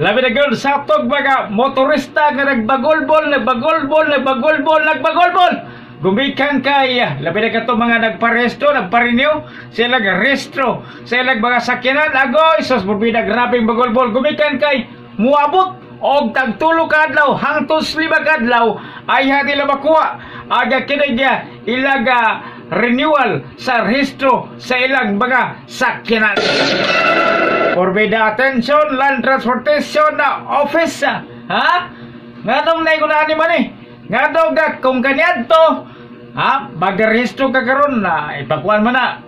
Labi na gyud sa atong mga motorista nga nagbagulbol, nagbagulbol, nagbagulbol, nagbagulbol. Gumikan kay labi na katong mga nagparehistro, nagpa-renew, sila rehistro, sa ilang mga sakyanan, agoy, sus morbida, grabeng bagulbol. Gumikan kay muabot og tagtulo ka adlaw hangtod 5 ka adlaw ay nila makuha aga kini ilaga renewal sa rehistro sa ilang mga sakyanan. Porbida, attention, Land Transportation na Office, ha? Nganong naingon ani man eh? Ngadong ga kung kaniadto, ha, magarehistro ka karon na ipakuan mo na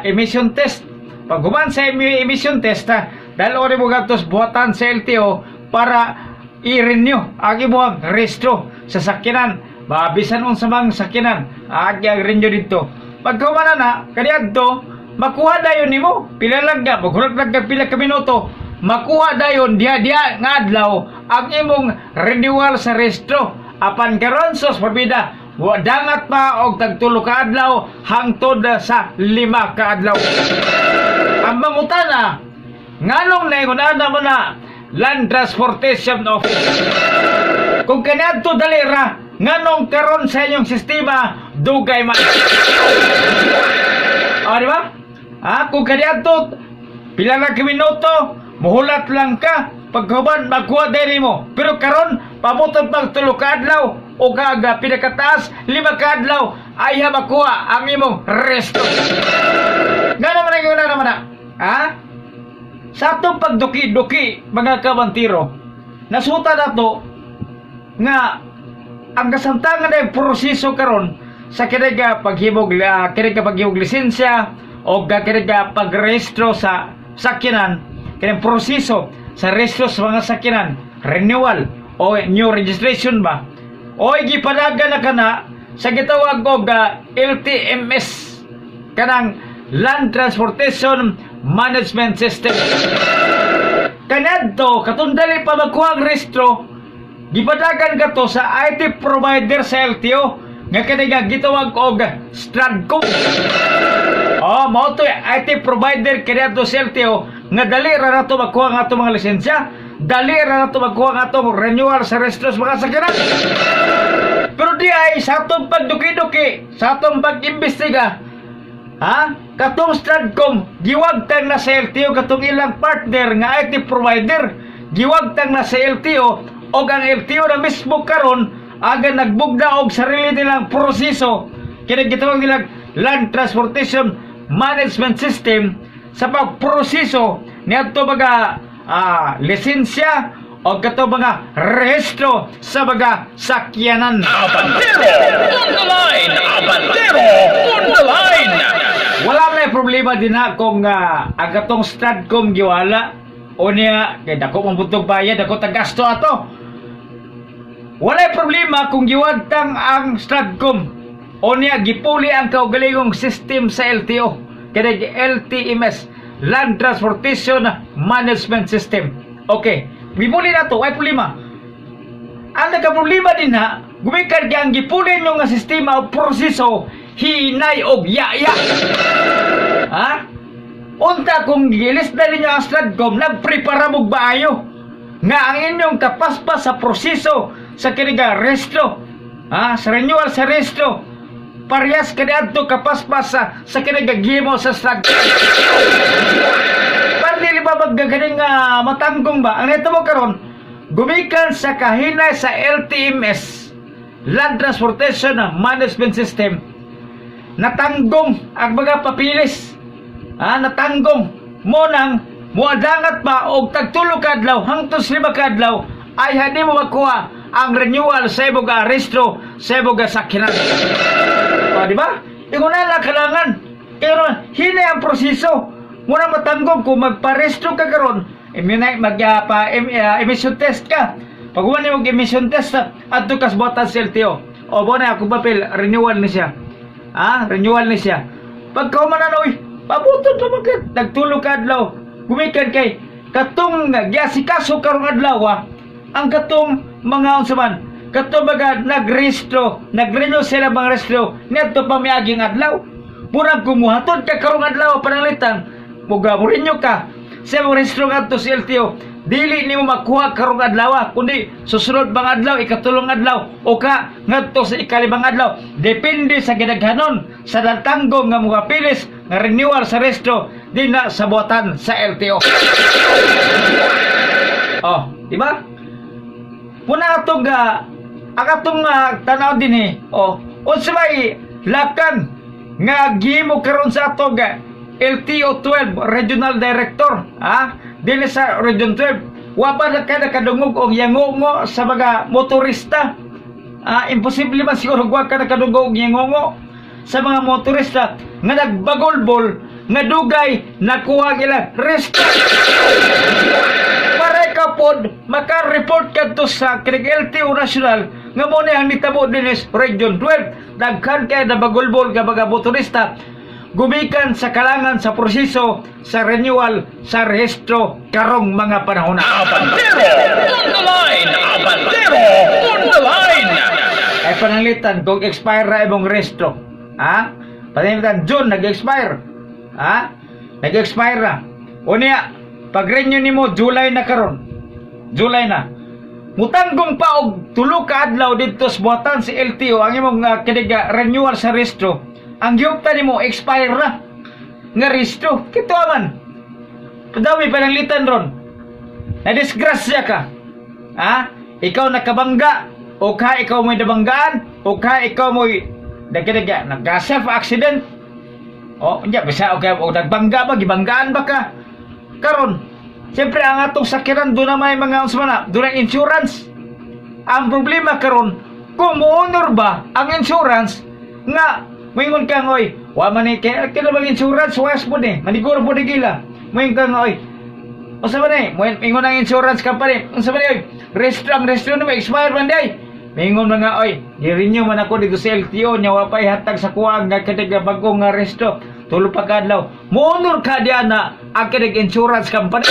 emission test. Pag human sa emission test, ha, dahil ori mo gatos buhatan sa LTO para i-renew ang imong rehistro sa sakyanan. Mabisan unsa mang sakyanan, agi ang renew dito. Pagkahuman na na, kaniadto, makuha dayon nimo. Pila lang ka, maghulat lang ka pila ka minuto, makuha dayon diha-diha nga adlaw ang imong renewal sa rehistro. Apan karon, sos porbida, wa dangat pa og tagtulo ka adlaw hangtod sa 5 ka adlaw. Ang mangutana, nganong naingon ana mo na Land Transportation Office? Kung kaniadto dali ra, nganong karon sa inyong sistema dugay man? O, di ba? Ha? Kung kaniadto, pila lang ka minuto, muhulat lang ka, pagkahuman, magkuha din mo. Pero karon, pabuton pag 3 ka adlaw, o kaga pinakataas, 5 ka adlaw, ay makuha ang imong rehistro. Nga naman ang nga naman na. Ha? Sa atong pagduki-duki, mga kabantiro, nasuta na to nga ang kasamtangan na yung proseso karon sa kini nga paghimog kini nga paghimog lisensya o kini nga pagrehistro sa sakyanan, kini proseso sa rehistro sa mga sakyanan, renewal o new registration ba, o gipadagan na kana sa gitawag og LTMS, kanang Land Transportation Management System. Kanadto katong dali pa makuha ang rehistro, gipadagan kato sa IT provider sa LTO nga kani nga gitawag og Stradcom. Oh, mao to IT provider kaniadto sa LTO nga dali ra nato makuha ang atong mga lisensya, dali ra nato makuha ang atong renewal sa rehistro sa mga sakyanan. Pero di ay sa atong pagduki-duki, sa atong pag-imbestiga, ha? Katong Stradcom, giwagtang na sa LTO katong ilang partner nga IT provider, giwagtang na sa LTO og ang LTO na mismo karon aga nagbugna og sarili nilang proseso kini gitawag nilang Land Transportation Management System sa pagproseso niadto mga lisensya o kato mga rehistro sa mga sakyanan. Abantero on the line! Abantero on the line! Wala na problema din na kung ang katong Stradcom giwala o niya kay dako mong butog bayad, dako tagasto ato. Wala problema kung giwagtang ang Stradcom o niya gipuli ang kaugalingong system sa LTO kaya LTMS, Land Transportation Management System. Okay, gipuli na to, way problema. Ang nagka-problema din ha, gumikan kay ang gipuli nyo nga sistema o proseso, hinay og yaya. Ha? Unta kung gilis na ninyo ang Stradcom, nagprepara mo maayo nga ang inyong kapaspas sa proseso sa kiniga rehistro, ha? Sa renewal sa rehistro, parehas kaniadto kapaspas sa kiniga gihimo sa Stradcom. Para dili ba maggagaling matanggong ba? Ang ito mo karon, gumikan sa kahinay sa LTMS, Land Transportation Management System, natanggong ang mga papilis. Ha, natanggong mo nang muadangat pa og tagtulo ka adlaw hangtod 5 ka adlaw ay hindi mo makuha ang renewal sa imong rehistro sa imong sakyanan. O, di ba? Ingon na kalangan. Pero hinay ang proseso. Muna matanggong kung magparehistro ka karon, mag pa emission test ka. Pag human mo emission test, adto ka sa buhatan sa LTO. O bo na akong papel, renewal ni siya. Ah, renewal ni siya. Pagka human na, uy, pabuton pa magkat nagtulo ka adlaw. Gumikan kay katong giasikaso karong adlaw, ah, ang katong mga unsa man, katong mga nagrehistro, nagrenew sila mga rehistro niadto pa miaging adlaw. Murag kumuhatod ka karong adlaw pananglitan, muga mo-renew ka sa imong rehistro ngadto sa LTO. Dili nimo makuha karong adlaw, kundi susunod bang adlaw, ikatulong adlaw o ka ngadto sa ikalimang adlaw, depende sa gidaghanon sa datanggong nga mga pilis nga renewal sa rehistro dinha sa buhatan sa LTO. Oh, di ba? Muna atong ang atong tanaw din eh. Oh, unsa may lakang nga gihimo karon sa atong LTO 12 Regional Director, ha? Dinhi sa Region 12. Wa pa na ka nakadungog og yangongo sa mga motorista? Ah, imposible man siguro wa ka nakadungog og yangongo sa mga motorista nga nagbagolbol nga dugay nakuha ilang rehistro para ka pod maka-report kadto sa kinig LTO National nga mo ni ang nitabo dinhi sa Region 12. Daghan kay nabagulbol nga mga motorista gumikan sa kalangan sa proseso sa renewal sa rehistro karong mga panahon na. Abandero on the line! Abandero on the line! Ay pananglitan kung expire ra imong rehistro, ha? Pananglitan June nag-expire, ha? Nag-expire ra. Unya pag renew nimo July na karon, July na, mutanggong pa og 3 ka adlaw didto sa buhatan si LTO ang imong kinig renewal sa rehistro. Ang gihuptan nimo expire ra nga rehistro. Kito man padami. Pananglitan ron na disgrasya ka, ha? Ikaw nakabangga o ka ikaw mo'y nabanggaan o ka ikaw mo'y nagkinaga nagka self accident o unya bisa okay o nagbangga ba, gibanggaan ba ka karon. Siyempre ang atong sakyanan doon na may mga unsa man na doon ang insurance. Ang problema karon kung muunor ba ang insurance nga moingon ka nga, "Oy, wa man ni kay kina bang insurance was po ni maniguro po ni gila." Moingon ka nga, "Oy, unsa man ni?" Moingon ang insurance company, "Unsa man ni, oy? Rehistro, ang rehistro nimo expire man day." Moingon man nga, "Oy, gi-renew man ako dito sa LTO nya wa pa ihatag sa kuha nga kinig nga bag-ong nga rehistro, 3 pa ka adlaw." Muunor ka diyan na ang kinig insurance company.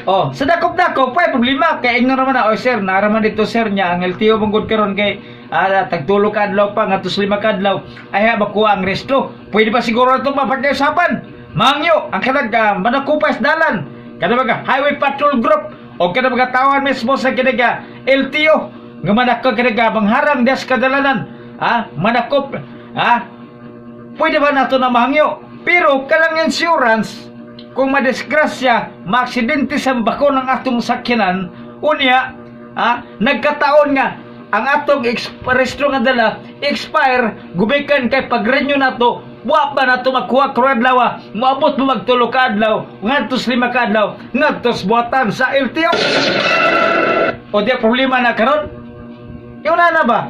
Oh, sa dakop-dakop pa problema kay ingnon raman na, "Oy sir, naaraman dito sir nya ang LTO mong gud karon kay tagtulo ka adlaw pa ngadto sa 5 ka adlaw ay ha makuha ang rehistro. Pwede pa siguro ito mapag-usapan." Mangyo ang kanag manakupas dalan kada mga highway patrol group o kada mga tawan mismo sa kinig LTO nga manakop kinig mangharang des kadalanan, ha, manakop, ha? Pwede ba nato na mahangyo? Pero kalang insurance, kung madisgrasya, maaksidente sa bako ng atong sakyanan, unya, ha, nagkataon nga, ang atong rehistro nga dala, expire, gumikan kay pag-renew nato, wa pa nato makuha karong adlaw, moabot mo magtulo ka adlaw, ngadto sa 5 ka adlaw, ngadto sa buhatan sa LTO. O di problema na karon? Yung na ba?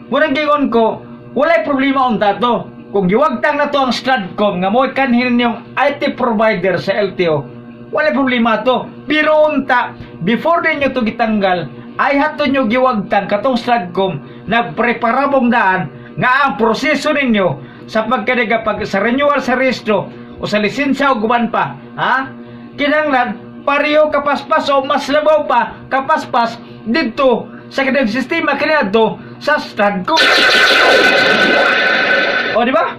Murang gingon ko, walay problema unta to. Kung giwagtang na to ang Stradcom nga mo kanhin yung IT provider sa LTO, walay problema to. Pero unta, before ninyo to gitanggal, ay hato nyo giwagtang katong Stradcom, nagpreparabong daan nga ang proseso ninyo sa pagkaniga pag sa renewal sa rehistro o sa lisensya o guban pa, ha? Kinahanglan pareho kapaspas o mas labaw pa kapaspas didto sa kanang sistema kaniadto sa Stradcom. O di ba?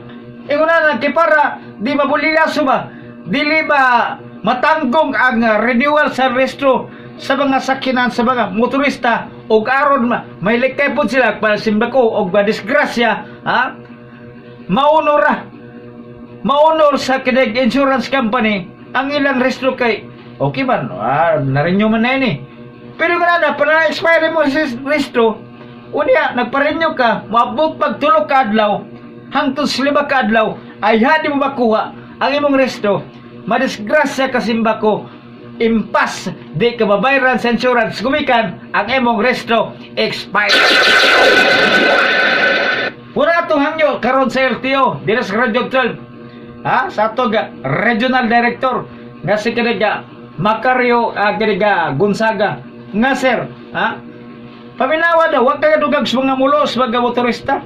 Ingon na kay para di mabulilaso ba? Dili ba matanggong ang renewal sa rehistro sa mga sakyanan sa mga motorista og aron ma may likay pod sila para simbako og disgrasya, ha, maunor ra, maunor sa kinig insurance company ang ilang rehistro kay okay man, na-renew man na yun eh. Pero kung na para expire mo sa rehistro, unya nagpa-renew ka, moabot pag 3 ka adlaw hangtod sa 5 ka adlaw ay hadi mo makuha ang imong rehistro, madisgrasya ka simbako, impas di ka babayaran sa insurance gumikan ang imong rehistro expired. Wala atong hangyo karon sa LTO dinhi sa Region 12, ha, sa atong regional director nga si kaniga Macario kaniga Gonzaga nga, "Sir, ha, paminawa daw, wag kayo dugag sa mga mulos mga motorista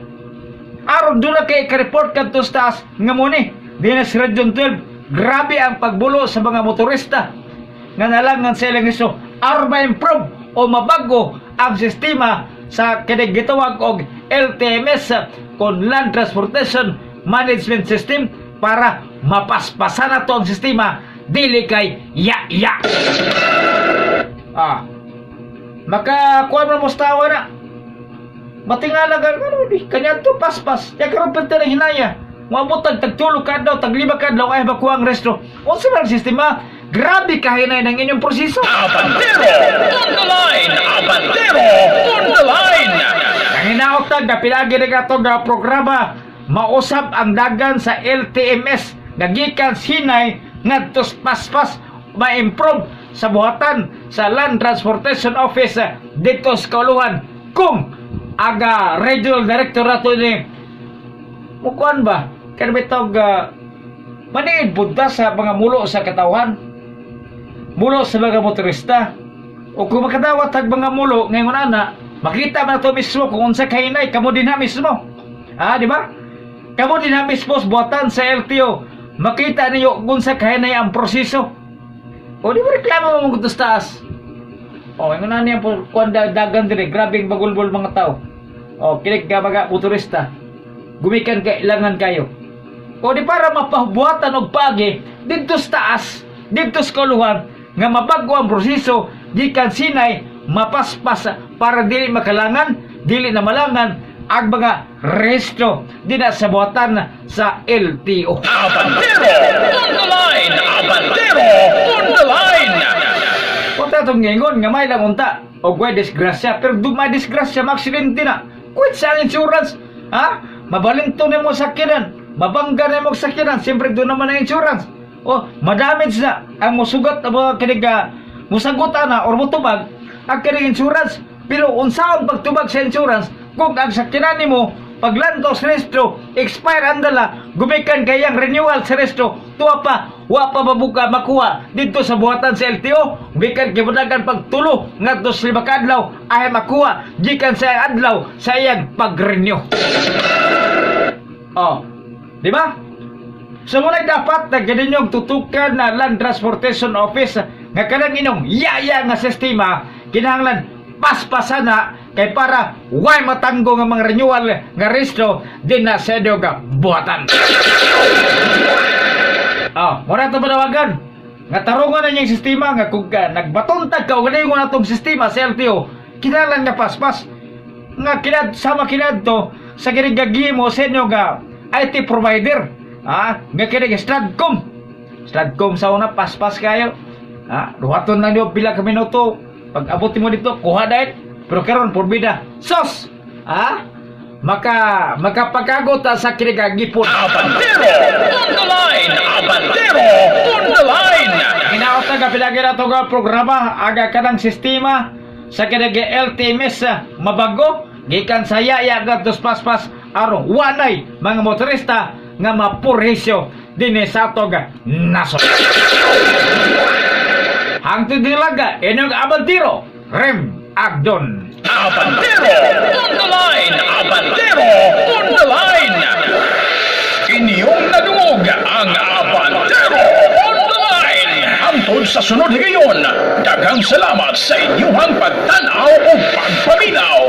aron doon na kay ka-report kadto sa taas nga muni dinhi sa Region 12 grabe ang pagbulo sa mga motorista nga nalangan sa ilang iso aron ma-improve o mabago ang sistema sa kinig gitawag og LTMS kon Land Transportation Management System para mapaspasan nato ang sistema." Dili kay ya ya. Ah. Makakuha mo mustawa na. Matingala ka, ano di, kanya to paspas. Ya karon perti ng hinaya. Moabot tag tagtulo ka adlaw, taglima ka adlaw ay makuha ang rehistro. Unsa man ang sistema? Grabe kahinay ng inyong proseso. Abantero on the line! Abantero on the line! Ang hinaot na pinagi na ato nga programa, mausab ang dagan sa LTMS nga gikan Hinay ngadto sa paspas, ma-improve sa buhatan sa Land Transportation Office dito sa Kauluhan. Kung aga regional director nato ni mukuan ba kaya bitog maniid punta sa mga mulo sa katawhan, mulo sa mga motorista, o kung makadawat tag mga mulo ngayon ana, makita man to mismo kung unsa kahinay kamo dinha mismo, ah, di ba? Kamo dinha mismo sa buhatan sa LTO, makita niyo kung unsa kahinay ang proseso. O di mo reklamo mo sa taas. O ingon na niya po kuan dagan dire, grabeng bagulbol mga tao. O kinig ka mga motorista, gumikan kay ilangan kayo. O di para mapabuhatan og pagi didto sa taas, didto sa kauluhan, nga mabago ang proseso gikan Sinay mapaspas para dili makalangan, dili na malangan ang mga rehistro dina sa buhatan sa LTO. Abantero on the line! Abantero on the line! Unta itong ngingon nga may lang unta o way disgrasya, pero may disgrasya, maaksidente na, quit sa ang insurance, ha? Mabalinto na mo sakyanan, mabangga na mo sakyanan, siyempre doon naman ang insurance o madamage na ang musugat ang mga kinig, musagot na or mutubag ang kinig insurance. Pero unsaon pagtubag sa insurance kung ang sakyanan nimo paglantaw sa rehistro, expire ang dala, gumikan kayang renewal sa rehistro, tuwa pa, wa pa mabuka makuha dito sa buhatan sa LTO, gumikan kibudagan pagtulo, ngadto sa 5 ka adlaw, ay makuha, gikan sa adlaw sa iyang pag-renew. Oh, di ba? So muna dapat na ganun yung tutukan na Land Transportation Office nga kanang inyong yaya nga sistema kinahanglan paspasan na kay para way matanggo nga mga renewal nga rehistro din na sa inyo nga buhatan. Ah, mura ito panawagan. Nga tarungan na niyang sistema nga kung ka, nagbatuntag ka o galingon na itong sistema sa LTO, kinahanglan nga paspas. Nga kinad, sama kinadto sa kinigagimo sa inyo nga IT provider. Ah, nga kinig Stradcom. Stradcom sa una, paspas kayo. Ah, ruhaton lang niyo pila ka minuto. Pag abot mo dito, kuha dahil. Pero karon porbida. Sos! Ah, makapagkagot ta sa kinigagipon. Abantero on the line! Abantero on the line! Hinaot na kapilagi na ito nga programa aga kanang sistema sa kinagi LTMS mabago gikan sa yaya ngadto sa paspas aron wanay mga motorista nga mapurhisyo dinhi sa atong nasod. Hangtod nilaga, inyong abantiro, Rem Agdon. Abantero on the line! Abantero on the line! Inyong nadungog ang Abantero on the line! Hangtod sa sunod higayon, daghang salamat sa inyong pagtanaw o pagpaminaw!